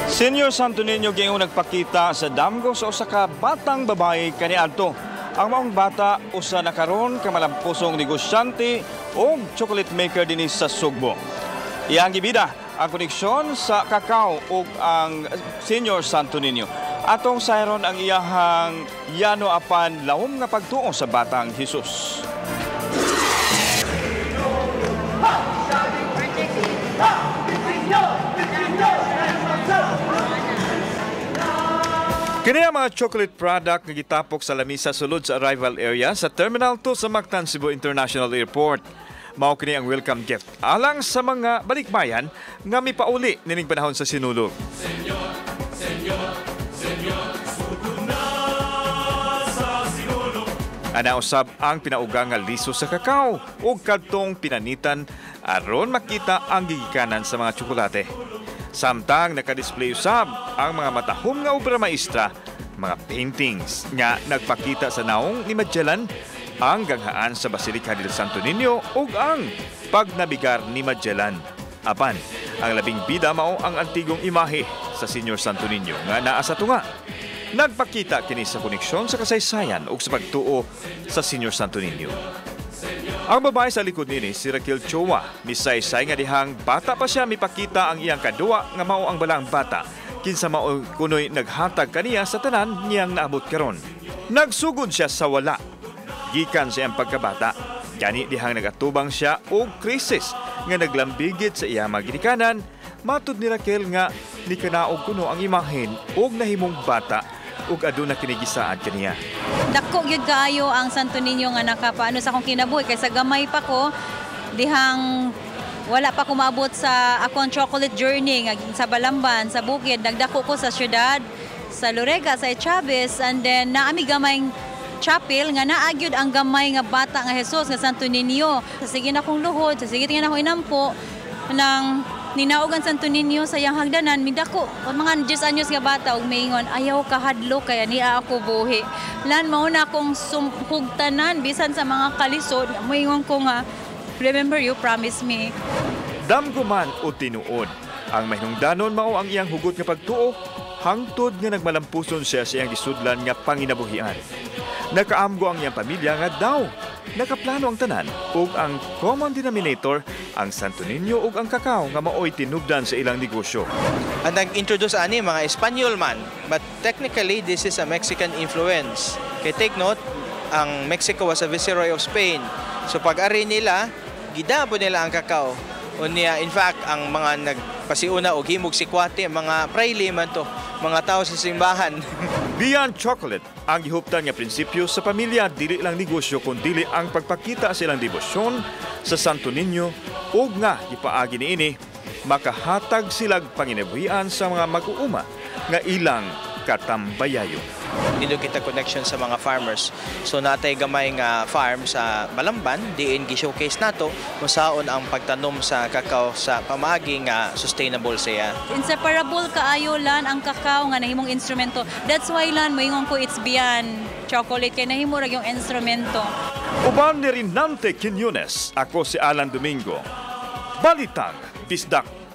Senior Santo Niño gayong nagpakita sa damgo sa usa ka batang babae kaniadto. Ang maong bata usa na karon ka malampusong negosyante o chocolate maker dinhi sa Sugbo. Iyang gibida ang koneksyon sa kakao ug ang Senior Santo Niño. Atong sayron ang iyahang yano apan lawom nga pagtuo sa batang Jesus. Kini ang mga chocolate product nga gitapok sa lamisa sulod sa arrival area sa Terminal 2 sa Mactan Cebu International Airport. Mao kini ang welcome gift alang sa mga balikbayan nga mipauli nining panahon sa Sinulog. Senyor, senyor, senyor, sugod na sa Sinulog. Ana usab ang pinauga nga liso sa kakao ug kadtong pinanitan aron makita ang gigikanan sa mga tsokolate. Samtang nakadisplay usab ang mga matahom nga obra maestra, mga paintings nga nagpakita sa naong ni Magellan, ang ganghaan sa Basilica del Santo Niño ug ang pagnabigar ni Magellan. Apan, ang labing bida mao ang antigong imahe sa Senior Santo Niño nga naa sa tunga. Nagpakita kini sa koneksyon sa kasaysayan ug sa pagtuo sa Senior Santo Niño. Ang babae sa likod nini si Raquel Choa, misaysay nga dihang bata pa siya mipakita ang iyang kaduwa nga mao ang balaang bata, kinsa mao kunoy naghatag kaniya sa tanan niyang naabot karon. Nagsugod siya sa wala, gikan sa iyang pagkabata. Gani dihang nagatubang siya og krisis nga naglambigit sa iyang mga ginikanan, matud ni Raquel nga nikanaog kuno ang imahen og nahimong bata ug aduna kini gisaad kaniya. Dako gyud kaayo ang Santo Niño nga nakapaano sa akong kinabuhi kay sa gamay pa ko dihang wala pa ko maabot sa akong chocolate journey nga sa Balamban, sa bukid, nagdako ko sa syudad, sa Lorega, sa Chavez, and then naami gamay chapel nga naa gyud ang gamay nga bata nga Jesus nga Santo Niño. Sa sige na akong luhod, sa sige na akong inampo nang ninaog ang Santo Niño sa iyang hagdanan, midako mga 10 anyos nga bata og maingon, "Ayaw kahadlok kaya niya ako buhi." Lan mao na akong sumhugtanan bisan sa mga kalisod, moingon ko nga, "Remember, you promise me." Damgo man o tinuod, ang mahinungdanon mao ang iyang hugot nga pagtuo hangtod nga nagmalampuson siya sa iyang gisudlan nga panginabuhian. Nakaamgo ang iyang pamilya nga daw nakaplano ang tanan ug ang common denominator ang Santo Niño ug ang kakao nga maoy tinubdan sa ilang negosyo. Ang nag-introduce ani mga Espanyol man, but technically this is a Mexican influence. Kay take note, ang Mexico was a viceroy of Spain. So pag-ari nila, gidabo nila ang kakao. Unya, in fact, ang mga nagpasiuna og himog sikwate, mga prayle man to, mga tao sa simbahan. Beyond chocolate, ang gihuptan nga prinsipyo sa pamilya dili lang negosyo kun dili ang pagpakita sa ilang debosyon sa Santo Niño ug nga gipaagi niini makahatag silag panginabuhian sa mga mag-uuma nga ilang katambayayo. Dito kita connection sa mga farmers. So natay gamay nga farm sa Balamban, diin gi-showcase nato kung saon ang pagtanom sa kakao sa pamaagi nga sustainable siya. Inseparable kaayo lan ang kakao nga nahimong instrumento. That's why lan moingon ko it's beyond chocolate kay nahimo ra yung instrumento. Uban ni Rinante Quiñones, ako si Alan Domingo. Balitang Bisdak.